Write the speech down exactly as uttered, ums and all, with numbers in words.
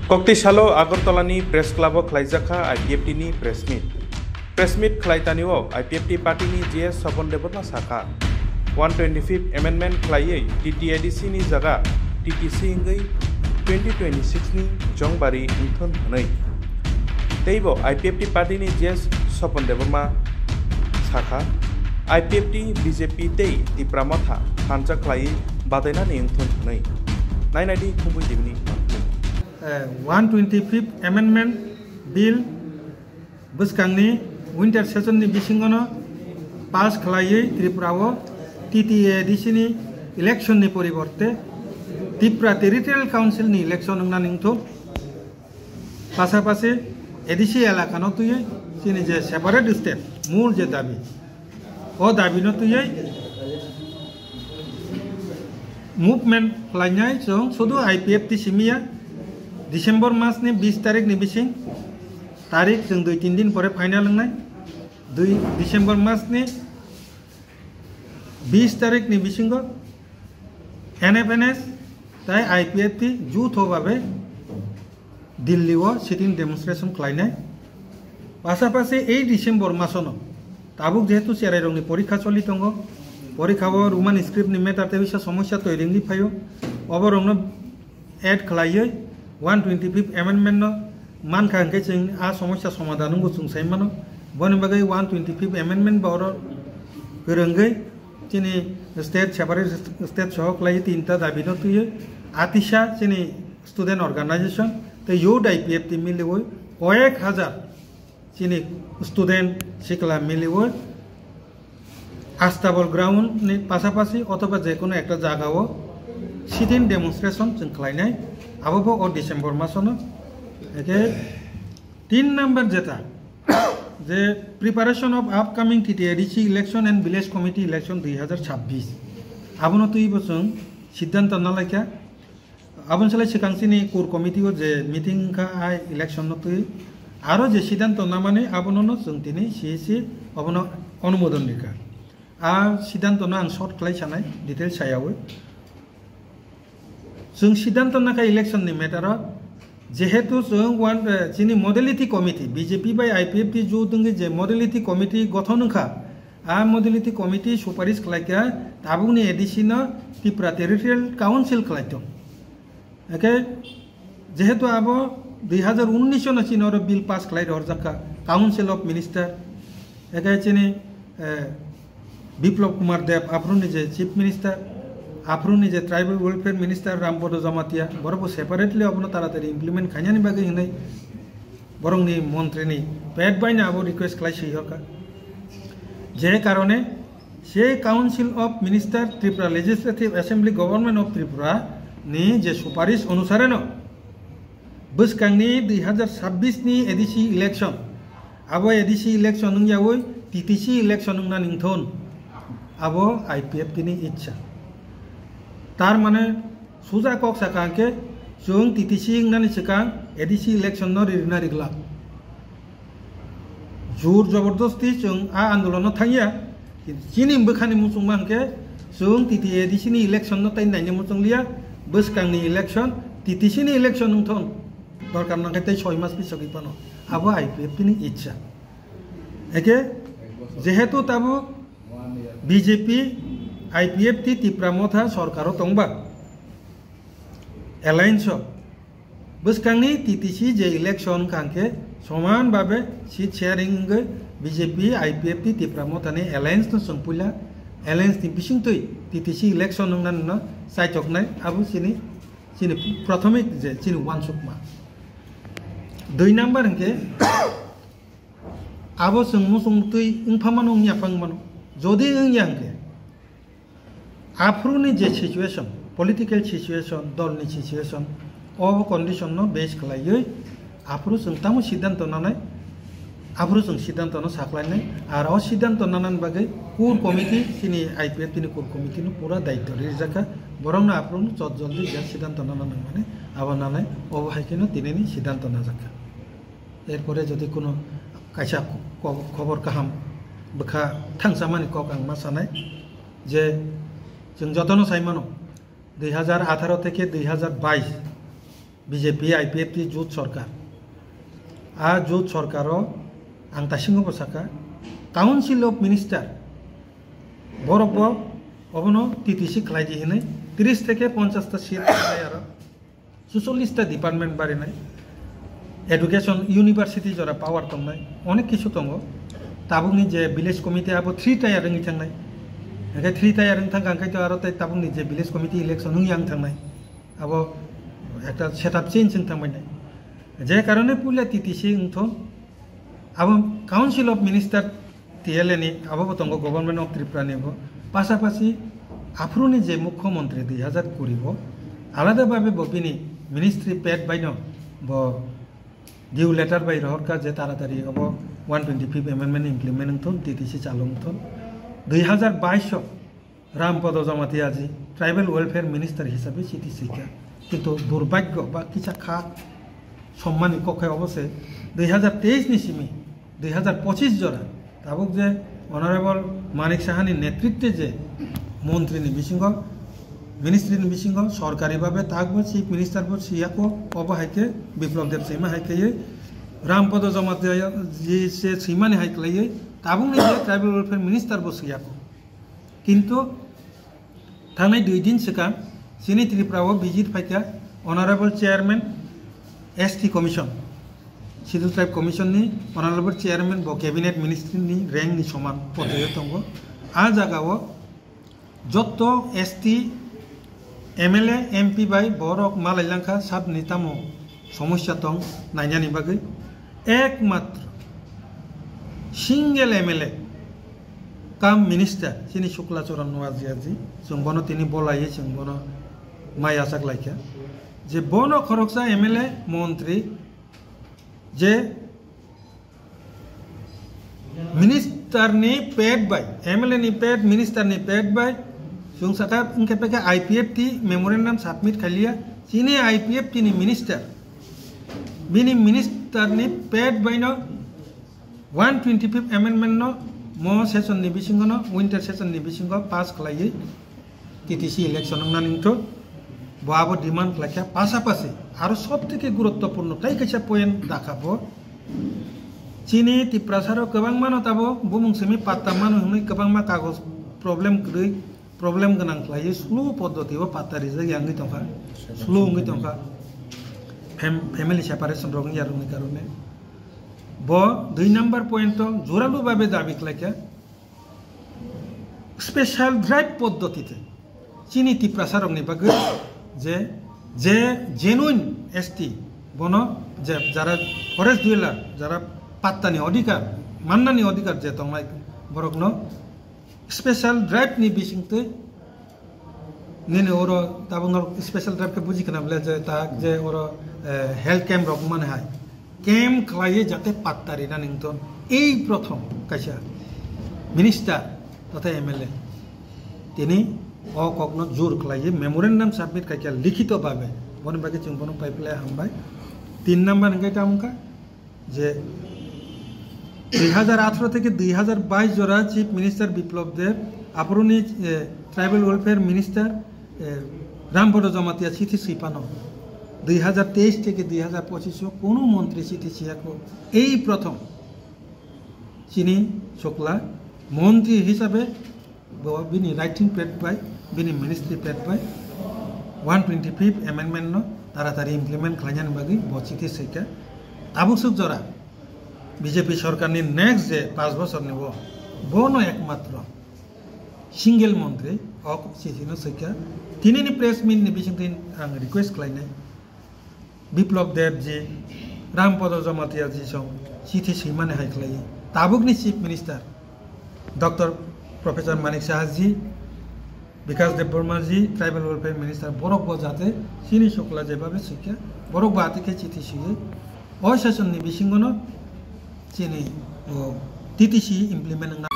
Kokti salo Agartala ni Press Club o khlaijak kha I P F T ni press meet. Press meet khlai tani o I P F T party ni G S Sopon Debbarma sakha, one twenty-fifth amendment khlaiwi T T A D C ni jaga T T C wngwi twenty twenty-six ni Jongbari wngthun hwnwi. Teibo I P F T party ni G S Sopon Debbarma sakha, I P F T, B J P tei Tipra Motha thansa khlaiwi badainani wngthun hwnwi. Nainai di Khumbui T V ni. Eh, one twenty-fifth Amendment Bill bwskangni winter session ni bisingono pass khlaiwi Tripura o T T A D C ni election ni poriborte Tripura Territorial Council ni election wngna ningthok. Pasapasi A D C elaka no twiwi chini je separate state mul je dabi, o dabi no twiwi movement khlainai chwng sudu I P F T simiya. December mas ni bis tarik ni bising, tarik chwng dui tin din pore final wngnai. Dui December mas ni bis tarik ni bisingo N F N S tai I P F T jutho babe Delhi o sitting demonstration khlainai. Pasapasi ei December masono tabuk jehetu cherairokni porikha choli tongo, porikha o Roman script ni matter tei bisa somosya twi ringwi phaio, oborokno add khlaiwi one twenty-fifth amendment no mankha hwnkhe chwng a somosya somadhan wngbo chwng sai mano. Boni bagwi one twenty-fifth amendment bo oro kwrwngwi chini state separate state soho khlaiwi tinta dabi no twiwi atisa chini student organization tei youth I P F T miliwi koyek hajar chini student sikla miliwi Astabol ground ni pasapasi othoba je kono ekta jaga o sitting demonstration chwng khlainai, abo bo o December masono. Eke tin number jeta je preparation of upcoming T T A D C election and village committee election dui hazar chabbish, abono twibo chwng siddhanto nalaikha. Aboni salai swkang chini core committee o je meeting wngkha, a election no twi aro je siddhanto namani abono no chwng tini C C obono onumodon rikha. A siddhanto no ang short khlai sanai, detail sayawi. Chwng siddhanto nakha election ni matter o, jehetu chwng one, eh, chini modality committee, B J P bai I P F T jut wngwi je modality committee gothon wngkha, a modality committee suparis khlaikha tabukni A D C no Tripura Territorial Council khlaitok. Eke jehetu abo dui hazar unnish no chini oro bill pass khlai rwjakha Council of Minister, eke chini, eh, Biplab Kumar Deb, aphuruni je Chief Minister, aphuruni je Tribal Welfare Minister Rampada Jamatia, borok bo separately abono taratari implement khainani bagwi hinwi borokni montrini pet baino abo request khlai swi hokha. Je karone se Council of Minister, Tripura Legislative Assembly, Government of Tripura ni je suparis onusareno bwskangni dui hazar chabbish ni A D C election, abo A D C election wngyawi T T C election wngna ningthun, abo I P F T ni ichha. Tar mane suja kok sakha hwnkhe chwng T T C wngnani swkang A D C election no ririna riglak. Jur jobordosti chwng a andolono thangya, chini bwkhani muchungma hwnkhe chwng T T A D C ni election no tai naina muchungliya, bwskangni election, T T C ni election wngthon, dorkar nangkhe tei soi mas pisogwi phano, abo I P F T ni ichha. Eke jehetu tabuk B J P, I P F T, Tipra Motha sorkaro tongba, alliance o, bwskangni T T C je election wngkha hwnkhe soman babe seat sharing wngwi B J P, I P F T, Tipra Motha ni alliance no chwng puila, alliance ni bisingtwi T T C election wngnani no chaitoknai, abo chini, chini prathomik je chini uansukma. Dui number hwnkhe abo chwng muchungtwi wngpha mano wngya phang mano, jodi wngya hwnkhe, aphuruni je situation, political situation, dolni situation, o condition no base khlaiwi aphuru chwng tamo siddhanto nanai, aphuru chwng siddhanto no saklainai, ar o siddhanto nanani bagwi core committee, chini I P F T ni core committee no pura daityo rijak kha, borok no aphuru no chot joldi je siddhanto nana nangmani abo nanai, obo hai kheno tinini siddhanto najak kha. Erpore jodi kuno kaisa ko-, khobor kaham bwkha thangsamani kok ang ma sanai je, chwng jotono sai mano, dui hazar atharo theke dui hazar bais B J P I P F T jut sorkar. A jut sorkaro ang tasingo bo saka, Council of Minister borok bo obono T T C khlai di hinwi tris theke ponchash ta seat khlai aro. Chuchollish ta department barinai, education, university jora power tongnai, onek kisu tongo. Tabukni je village committee abo three tier wngwi thangnai, hwnkhe three tier wng thangkha hwnkhe to aro tei tabukni je village committee election wngya wng thangnai, abo ekta setup change wng thangbainai. Je karone puila T T C wngthon, abo Council of Minister T L A ni abo bo tongo, Government of Tripura ni bo. Pasapasi aphuru ni je Mukhyamantri dui hazar kuri bo alada babe bo bini ministry pad bai no bo due letter bai rohor kha je taratari obo one twenty fifth amendment implement wngthon, T T C chalung thon. Dui hazar bais o Rampada Jamatia ji Tribal Welfare Minister hisabe chithi sika. Kintu durbhagyo ba kisa kha sommani kok hai obo se dui hazar teis ni simi dui hazar pochis jora tabuk je Honorable Manik Saha ni netritwe je montri ni bisingo, ministry ni bisingo sorkari babe tak bo chief minister bo siyako, obo hai khe Biplab Deb Sima hai khe Rampada Jamatia ji se simani hai khlaiwi tabuk ni je Tribal Welfare Minister bo siyako. Kintu thangnai dui din swkang chini Tripura o visit phaikha Honorable Chairman S T Commission, Scheduled Tribe Commission ni Honorable Chairman, bo Cabinet Ministry ni rank ni soman porjayo tongo. A jaga o jotto S T M L A, M P bai borok malai langkha sabni tamo somosya tong nainani bagwi. Ekmatro single M L A cum minister chini Shukla Charan Noatia ji, chwng bono tini bolaiwi chwng bono mai achak laikha je bono khoroksa M L A montri je minister ni pad bai, M L A ni pad, minister ni pad bai, chwng saka wngkhe pekhe I P F T memorandum submit khailia, chini I P F T ni minister, bini minister ni pad bai no one twenty fifth amendment no mo session ni bisingo no, winter session ni bisingo pass khlaiwi T T C election wngnani wngthok, bo abo demand khlaikha. Pasapasi aro sob theke guruttopurno tai kaisa point dakha bo, chini Tiprasarok kwbangmano tabo bumung simi patta mano hwnwi kwbangma kagoj problem kwrwi, problem gwnang khlaiwi slow poddoti o patta rijak ya wngwi tongkha, slow wngwi tongkha, fam-, family separation rok wngya rokni karone. Bo dui number point o juralu babe dabi khlaikha, special drive poddotite chini Tiprasarokni bagwi je, je genuine S T, bono je jara forest dweller, jara pattani odhikar, mannani odhikar je tongnai, borokno special drive ni bisingtwi nini oro tabuk norok special drive khe buji khna bole je ta je oro, eh, health camp rok mani hai. Camp khlaiwi jate patta rina nington. Ei prothom kaisa minister totha M L A tini o kokno jur khlaiwi memorandum submit khaikha likhito babe. Boni bagwi chwng bono paiphlai hambai. Tin number hwnkhe tamo wngkha je dui hazar atharo theke dui hazar bais jora Chief Minister Biplab Deb, aphuruni, eh, Tribal Welfare Minister, eh, Rampada Jamatia chithi swi phano. Dui hazar teis theke dui hazar pochis o kono montri chithi siyako. Ei prothom chini Shukla montri hisabe bo bini writing pad bai, bini ministry pad bai one twenty fifth amendment no taratari implement khlainani bagwi bo chithi swi kha. Tabuk swk jora B J P sorkarni next je panch bosorni bo, bono ekmatro single montri o chithi no swi kha. Tinini press meet ni bisingtwi ang request khlainai. Biplab Deb ji, Rampada Jamatia ji song chithi swimani hai khlai. Tabukni Chief Minister Doctor Professor Manik Saha ji, Bikash Debbarma ji, Tribal Welfare Minister, borok bo jate chini Shukla jebabe swikha, borok bo atikhe chithi swiwi o session ni bisingono chini o T T C implement wngna